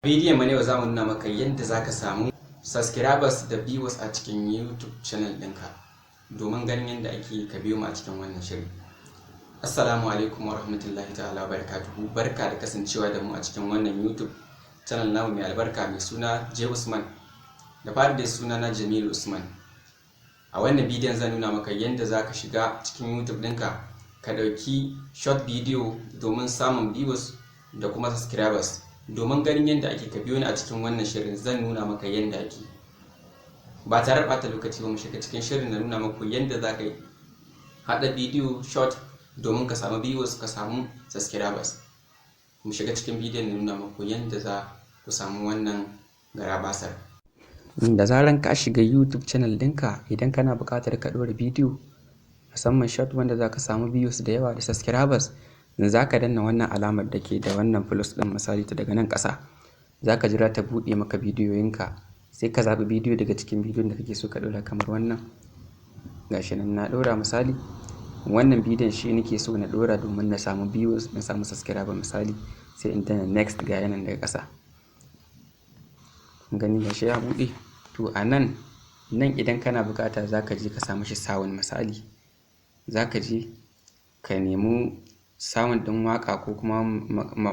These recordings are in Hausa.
Bidiyon mu na yau, za mu nuna maka yadda za ka samu subscribers da viewers a cikin YouTube channel ɗinka. Domin ganin yadda ake, ka biyo mu a cikin wannan shiri. Assalamu alaikum wa rahmatullahi ta'ala wa barakatuhu. Barka da kasancewa da mu a cikin wannan YouTube channel namu mai albarka mai suna J Usman. Da fari dai, suna na Jamilu Usman. A wannan bidiyon zan nuna maka yadda za ka shiga cikin YouTube ɗinka ka ɗauki short video domin samun views da kuma subscribers. Domin ganin yadda ake, ka biyo ni a cikin wannan shirin, zan nuna maka yadda ake. Ba tare da ɓata lokaci ba, mu shiga cikin shirin na nuna maku yadda za ka haɗa bidiyo short domin ka samu views, ka samu subscribers. Mu shiga cikin bidiyon na nuna maku yadda za ku samu wannan garabasar. Da zaran ka shiga YouTube channel ɗinka, idan kana buƙatar ka ɗora bidiyo, musamman short, wanda za ka samu views da yawa da subscribers, za ka danna wannan alamar da ke da wannan plus ɗin, misali, ta daga nan ƙasa. Za ka jira ta buɗe maka bidiyoyinka, sai ka zaɓi bidiyo daga cikin bidiyon da kake so ka ɗora, kamar wannan. Gashi nan na ɗora. Misali, wannan bidiyon shi nake so na ɗora domin na samu views, na samu subscriber. Misali, sai in danna next, ga yanan daga ƙasa. Gani, gashi ya buɗe. To, a nan nan idan kana buƙata, za ka je ka sa mashi sound. Misali, za ka je ka nemi sound ɗin waƙa ko kuma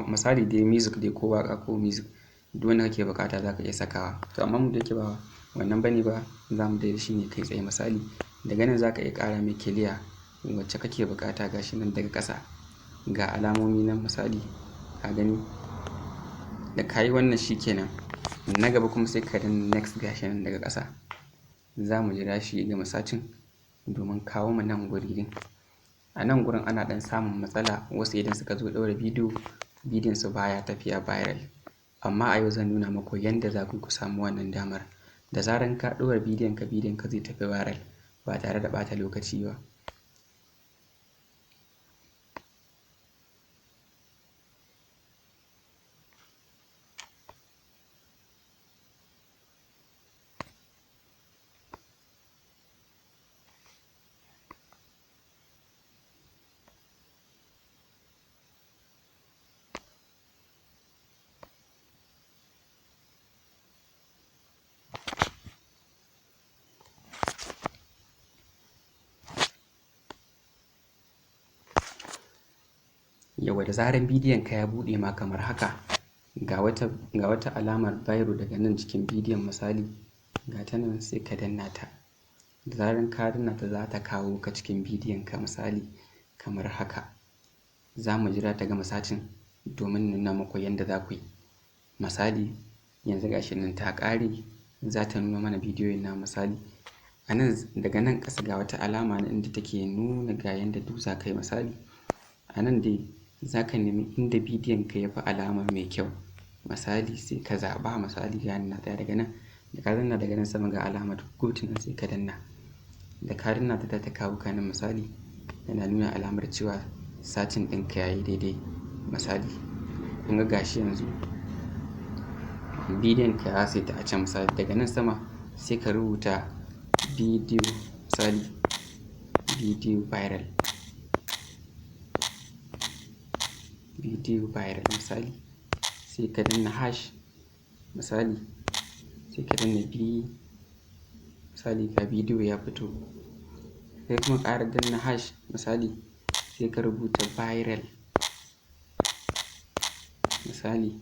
misali dai music dai, ko waƙa ko music, duk wanda kake buƙata za ka iya sakawa. To, amma mu da yake ba wannan bane ba, za mu dai shi ne kai tsaye. Misali, daga nan za ka iya ƙara mai clear wacce kake buƙata. Gashi nan daga ƙasa ga alamomi nan, misali, ka gani, da ka yi wannan shi kenan. Na gaba kuma sai ka danna next, gashi nan daga ƙasa. Za mu jira shi ya gama searching domin kawo mu nan guri din. A nan gurin ana ɗan samun matsala, wasu idan suka zo ɗaura bidiyo, bidiyon su baya tafiya viral. Amma a yau zan nuna muku yanda za ku samu wannan damar. Da zaran ka ɗora bidiyon ka, bidiyon ka zai tafi viral ba tare da ɓata lokaci ba. Yauwa, da zaran bidiyon ka ya buɗe ma kamar haka, ga wata alamar biro daga nan cikin bidiyon, misali, ga ta nan, sai ka danna ta. Da zaran ka danna ta, za ta kawo ka cikin bidiyon ka, misali kamar haka. Za mu jira ta gama searching domin nuna muku yanda za ku yi. Misali, yanzu gashi nan ta ƙare, za ta nuna mana bidiyoyin na. Misali, a nan daga nan ƙasa ga wata alama na inda take nuna ga yanda duk za ka yi. Misali, a nan dai za ka nemi inda bidiyon ka ya fi alama mai kyau, misali, sai ka zaɓa. Misali, ga na tsaya daga nan, da ka danna daga nan sama ga alamar good nan, sai ka danna. Da ka danna ta, za ta kawo ka nan. Misali, yana nuna alamar cewa searching ɗinka ya yi daidai. Misali, kun ga gashi yanzu bidiyon ka ya saita a can. Misali, daga nan sama sai ka rubuta bidiyo, misali, bidiyo viral, bidiyo viral. Misali, sai ka danna hash. Misali, sai ka danna b. Misali, ga bidiyo ya fito, sai kuma ƙara danna hash. Misali, sai ka rubuta viral. Misali,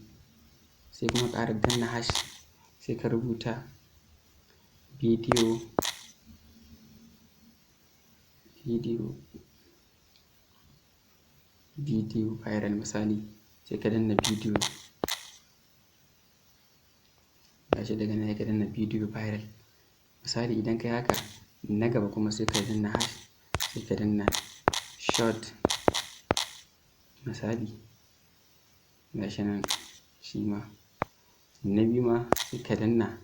sai kuma ƙara danna hash, sai ka rubuta bidiyo, bidiyo, bidiyo viral. Misali, sai ka danna bidiyo. Gashi daga nan sai ka danna bidiyo viral. Misali, idan ka yi haka, na gaba kuma sai ka danna hash, sai ka danna short. Misali, gashi nan shi ma. Na biyu ma sai ka danna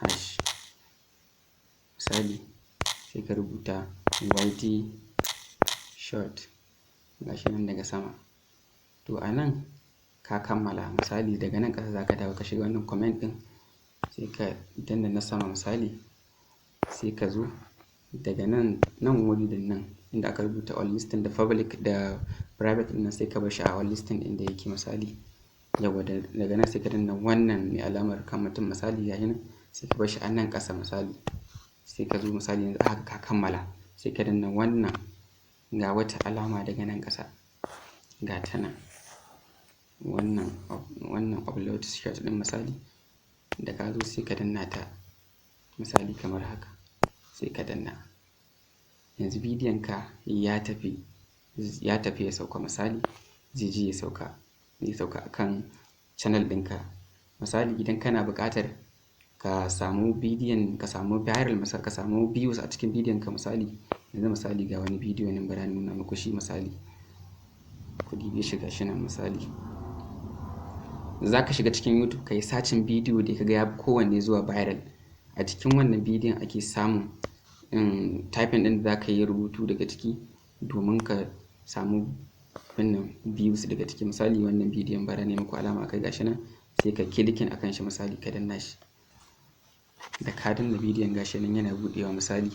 hash. Misali, sai ka rubuta YT short, gashi nan daga sama. To, a nan ka kammala. Misali, daga nan ƙasa za ka dawo ka shiga wannan comment ɗin, sai ka danna na sama. Misali, sai ka zo daga nan nan wuri da nan inda aka rubuta all listing da public da private ɗin nan, sai ka bar shi a all listing ɗin da yake. Misali, Yawwa, daga nan sai ka danna wannan mai alamar kan mutum misali, gashi nan, sai ka bar shi a nan ƙasa misali. Sai ka zo misali yanzu haka ka kammala, sai ka danna wannan, ga wata alama daga nan ƙasa, ga ta nan, wannan upload short ɗin misali. Da ka zo sai ka danna ta misali kamar haka, sai ka danna. Yanzu bidiyon ka ya tafi ya sauka misali, zai je ya sauka, zai sauka akan channel ɗinka misali. Idan kana buƙatar ka samu bidiyon, ka samu viral misali, ka samu views a cikin bidiyon ka misali, yanzu misali ga wani bidiyo nan, bara nuna muku shi misali, ku dibe shi, gashi nan misali. Za ka shiga cikin YouTube ka yi searching bidiyo da ka ga ya fi kowanne zuwa viral. A cikin wannan bidiyon ake samun typing ɗin da za ka yi rubutu daga ciki domin ka samu wannan views daga ciki misali. Wannan bidiyon, bara ne muku alama kai, gashi nan, sai ka clicking akan shi misali, ka danna shi. Da ka danna bidiyon, gashi nan yana buɗewa misali.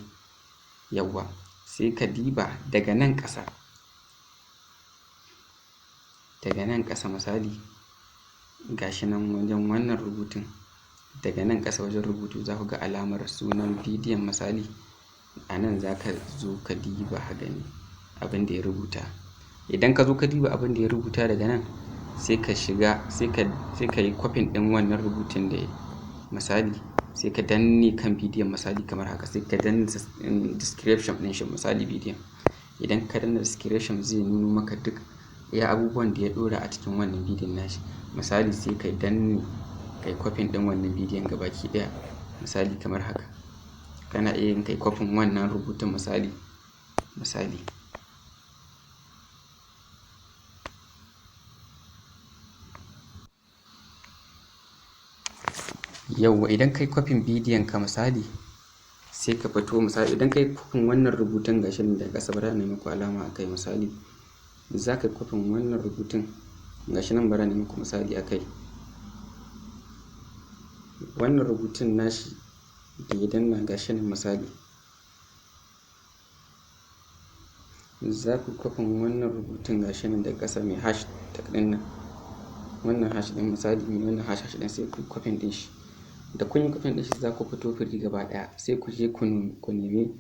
Yawwa, sai ka diba daga nan ƙasa, daga nan ƙasa misali, gashi nan wajen wannan rubutun, daga nan ƙasa wajen rubutu za ku ga alamar sunan bidiyon misali. A nan za ka zo ka diba ka gani abin da ya rubuta. Idan ka zo ka diba abin da ya rubuta daga nan, sai ka shiga, sai ka yi kwafin ɗin wannan rubutun da ya misali, sai ka danne kan bidiyon misali kamar haka, sai ka danna description ɗin shi misali bidiyon. Idan ka danna description, zai nuno maka duk iya abubuwan da ya ɗora a cikin wannan bidiyon nashi misali. Sai ka danne, kai kwafin ɗin wannan bidiyon gabaki ɗaya misali kamar haka. Kana iya yin kai kwafin wannan rubutun misali. Yauwa, idan kai kwafin bidiyon ka misali, sai ka fito misali. Idan kai kwafin wannan rubutun, gashi nan daga ƙasa, bara na muku alama akai misali. Za ka kwafin wannan rubutun, gashi nan, bara na muku misali akai. Wannan rubutun nashi da ya danna, gashi nan misali, za ku kwafin wannan rubutun, gashi nan daga ƙasa mai hash tag ɗin nan, wannan hash ɗin misali, mai wannan hash hash ɗin, sai ku kwafin ɗin shi. Da kun yi kwafin ɗin shi, za ku fito free gaba ɗaya, sai ku je ku nemi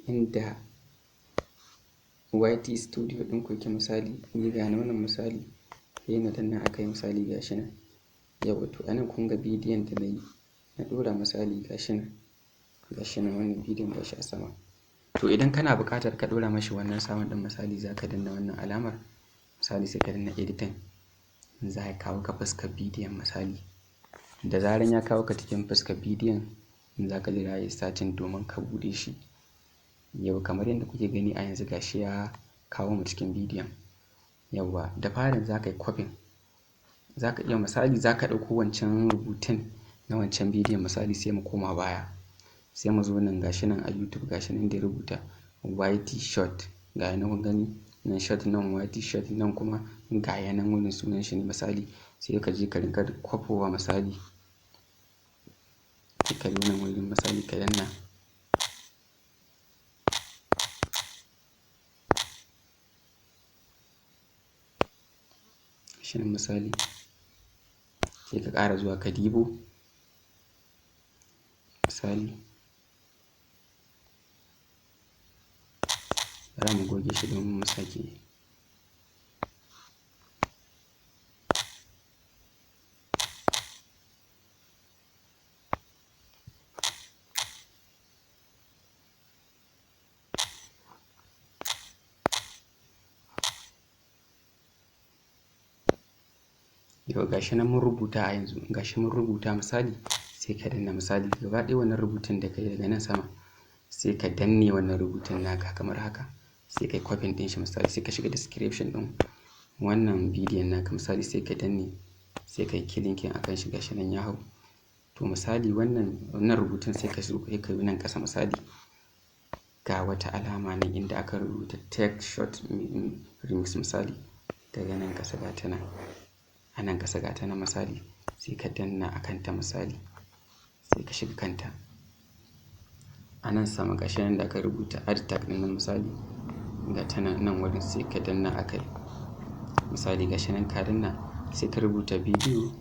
inda YT Studio ɗin ku yake misali. Ni ga wannan misali, sai na danna akai misali, gashi nan. Yawwa, to anan kun ga bidiyon da na yi, na ɗora misali, gashi nan, gashi nan wannan bidiyon, gashi a sama. To idan kana buƙatar ka ɗora mashi wannan sound ɗin misali, za ka danna wannan alamar misali, sai ka danna editing, za ya kawo ka fuskar bidiyon misali. Da zaran ya kawo ka cikin fuskar bidiyon, za ka jira ya searching domin ka buɗe shi. Yau kamar yadda kuke gani a yanzu, gashi ya kawo mu cikin bidiyon. Yawwa, da farin za ka yi kwafin, za ka iya misali, za ka ɗauko wancan rubutun na wancan bidiyon misali. Sai mu koma baya, sai mu zo nan, gashi nan a YouTube, gashi nan da ya rubuta YT short, ga nan kun gani nan short, nan YT short, nan kuma ga yanan wurin sunan shi ne misali. Sai ka je ka rinka kwafowa misali, sai ka zo nan wurin misali ka danna. Shi nan misali, sai ka ƙara zuwa ka dibo misali. Bara mu goge shi domin mu sake. Yau gashi nan mun rubuta a yanzu, gashi mun rubuta misali. Sai ka danna misali gaba ɗaya wannan rubutun da ka yi daga nan sama, sai ka danne wannan rubutun naka kamar haka, sai kai kwafin ɗin shi misali, sai ka shiga description ɗin wannan bidiyon naka misali, sai ka danne, sai kai clicking akan shi, gashi nan ya hau. To misali wannan rubutun, sai ka zo kai nan ƙasa misali, ga wata alama nan inda aka rubuta "Tech Short Remix" misali, daga nan ƙasa ga ta nan, a nan ƙasa ga ta nan misali, sai ka danna a kanta misali, sai ka shiga kanta. A nan sama gashi nan da aka rubuta add tag ɗin nan misali, ga ta nan, nan wurin, sai ka danna a kai misali, gashi nan ka danna. Sai ka rubuta bidiyo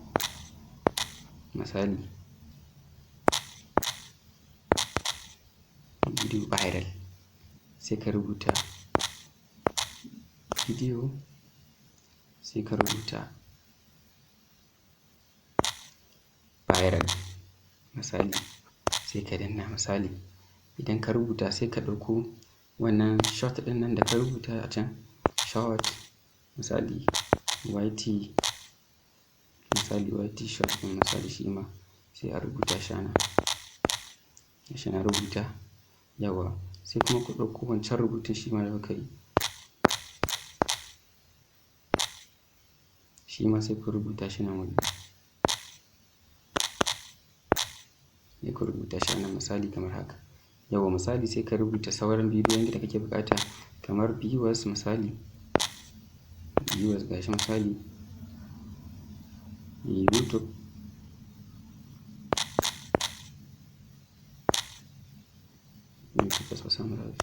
misali, bidiyo viral. Sai ka rubuta bidiyo, sai ka rubuta viral misali, sai ka danna misali. Idan ka rubuta, sai ka ɗauko wannan short ɗin nan da ka rubuta a can, short misali YT, misali YT short ɗin misali, shi ma sai a rubuta shi a nan. Gashi na rubuta. Yawwa, sai kuma ku ɗauko wancan rubutun shi ma da kuka yi, shi ma sai ku rubuta shi nan wurin. Sai ku rubuta shi a nan misali kamar haka. Yawwa, misali sai ka rubuta sauran bidiyoyin da kake buƙata kamar viewers misali, viewers gashi misali, YouTube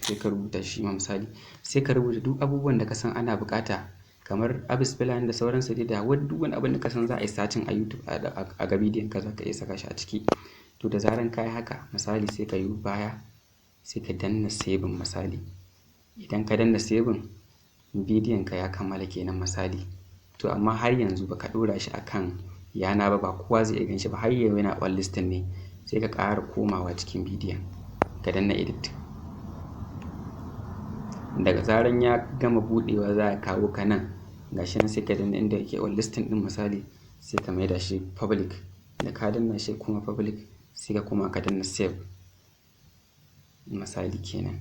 sai ka rubuta shi ma misali. Sai ka rubuta duk abubuwan da ka san ana buƙata kamar Abis Plan da sauransu dai, da duk wani abin da ka san za a yi searching a YouTube a ga bidiyon ka, za ka iya saka shi a ciki. To da zaran ka yi haka misali, sai ka yi baya, sai ka danna saving misali. Idan ka danna saving, bidiyon ka ya kammala kenan misali. To amma har yanzu baka ɗora shi akan yana ba, ba kowa zai iya gan shi ba, har yanzu yana on listing ne. Sai ka ƙara komawa cikin bidiyon, ka danna edit. Daga zaran ya gama buɗewa, za a kawo ka nan. Gashi nan, sai ka danna inda yake on listing ɗin misali, sai ka maida shi public. Da ka danna shi kuma public, sai ka koma ka danna save misali kenan.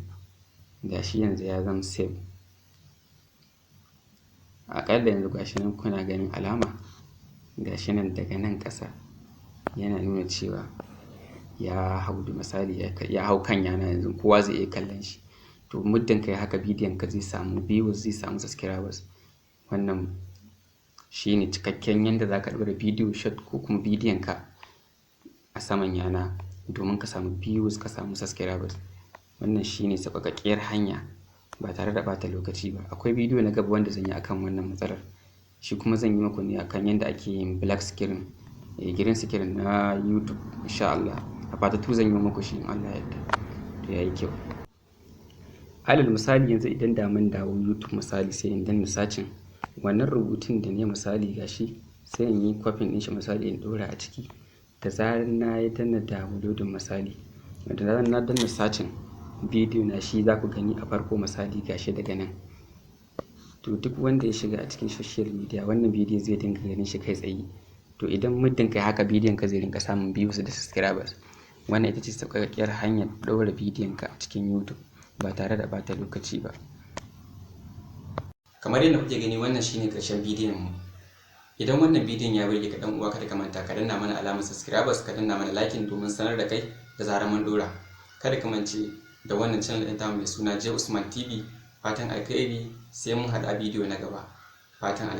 Gashi yanzu ya zama save. Aƙalla yanzu gashi nan kuna ganin alama, gashi nan daga nan ƙasa yana nuna cewa ya hau misali, ya hau kan yana, yanzu kowa zai iya kallon shi. To muddin kai haka, bidiyon ka zai samu views, zai samu subscribers. Wannan shine cikakken yanda za ka ɗora bidiyo short ko kuma bidiyon ka a saman yana domin ka samu views, ka samu subscribers. Wannan shine sauƙaƙƙiyar hanya ba tare da ɓata lokaci ba. Akwai bidiyo na gaba wanda zan yi akan wannan matsalar. Shi kuma zan yi muku ne akan yanda ake yin black screen, green screen na YouTube insha Allah. A part 2 zan yi muku shi in Allah ya yarda. To yayi kyau. Alal misali, yanzu idan da mun dawo YouTube misali, sai in danna searching wannan rubutun da ne misali, gashi, sai in yi copying ɗin shi misali, in ɗora a ciki. Da zarar na yi danna downloading misali, da zarar na danna searching, bidiyo na shi za ku gani a farko misali, gashi daga nan. To duk wanda ya shiga a cikin social media, wannan bidiyo zai dinga ganin shi kai tsaye. To idan muddin kai haka, bidiyon ka zai rinƙa samun views da subscribers. Wannan ita ce sauƙaƙƙiyar hanyar ɗora bidiyon ka a cikin YouTube ba tare da ɓata lokaci ba. Kamar yadda kuke gani, wannan shine ƙarshen bidiyon mu. Idan wannan bidiyon ya burge ka ɗan uwa, kada ka manta ka danna mana alamar subscribers, ka danna mana liking domin sanar da kai da zarar mun ɗora. Kada ka mance da wannan channel ɗin tamu mai suna J Usman TV. Fatan alkhairi, sai mun haɗu a bidiyo na gaba. Fatan alkhairi.